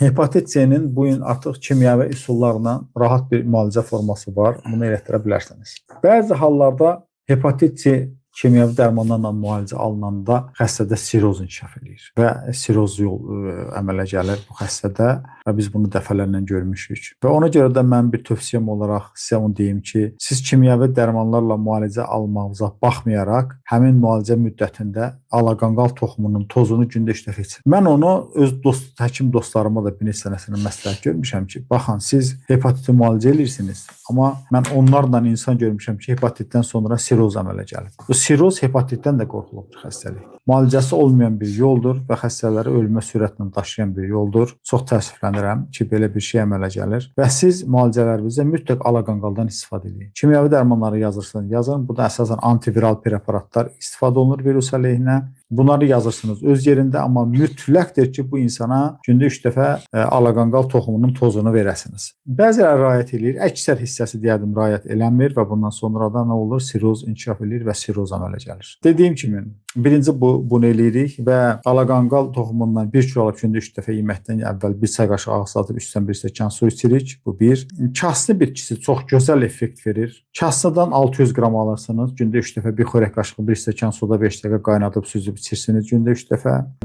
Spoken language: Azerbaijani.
Hepatit C-nin bu gün artıq kimyəvi üsullarla rahat bir müalicə forması var. Bunu elətdirə bilərsiniz. Bəzi hallarda hepatit C kimyəvi dərmanlarla müalicə alınanda xəstədə siroz inkişaf eləyir və siroz yol əmələ gəlir bu xəstədə və biz bunu dəfələrlə görmüşük. Və ona görə də mən bir tövsiyəm olaraq sizə onu deyim ki, siz kimyəvi dərmanlarla müalicə almağınıza baxmayaraq, həmin müalicə müddətində alaqanqal toxumunun tozunu gündə 3 dəfə için. Mən onu öz dost, həkim dostlarıma da bir neçə sənəsində məsləhət görmüşəm ki, baxın, siz hepatiti müalicə eləyirsiniz, amma mən onlarla insan görmüşəm ki, hepatitdən sonra siroz əmələ gəlib. Bu siroz hepatitdən də qorxulu bir xəstəlikdir. Müalicəsi olmayan bir yoldur və xəstələri ölümə sürətlə daşıyan bir yoldur. Çox təəssüflənirəm ki, belə bir şey əmələ gəlir və siz müalicələrinizdə mütləq alaqanqaldan istifadə edin. Kimyəvi dərmanları yazırsınız, yazın. Bu da əsasən antiviral preparatlar istifadə olunur virus əleyhinə. Bunları yazırsınız öz yerində, amma mütləqdir ki, bu insana gündə 3 dəfə alaqanqal toxumunun tozunu verəsiniz. Bəziləri riayət eləyir, əksər hissəsi deyərdim riayət eləmir və bundan sonra da nə olur? Siroz inkişaf eləyir və siroz əmələ gəlir. Dediyim kimi, birinci bunu eləyirik və alaqanqal toxumundan 1 kilo alıb gündə 3 dəfə yeməkdən əvvəl 1 çay qaşığı ağız atıb 3-dən 1 stəkan su içirik. Bu bir. Kasını bitkisi çox gözəl effekt verir. Kasıdan 600 qram alırsınız. Gündə 3 dəfə bir xörək qaşığı 1 stəkan suda 5 dəqiqə qaynadıb süzüb içirsiniz gündə 3 dəfə.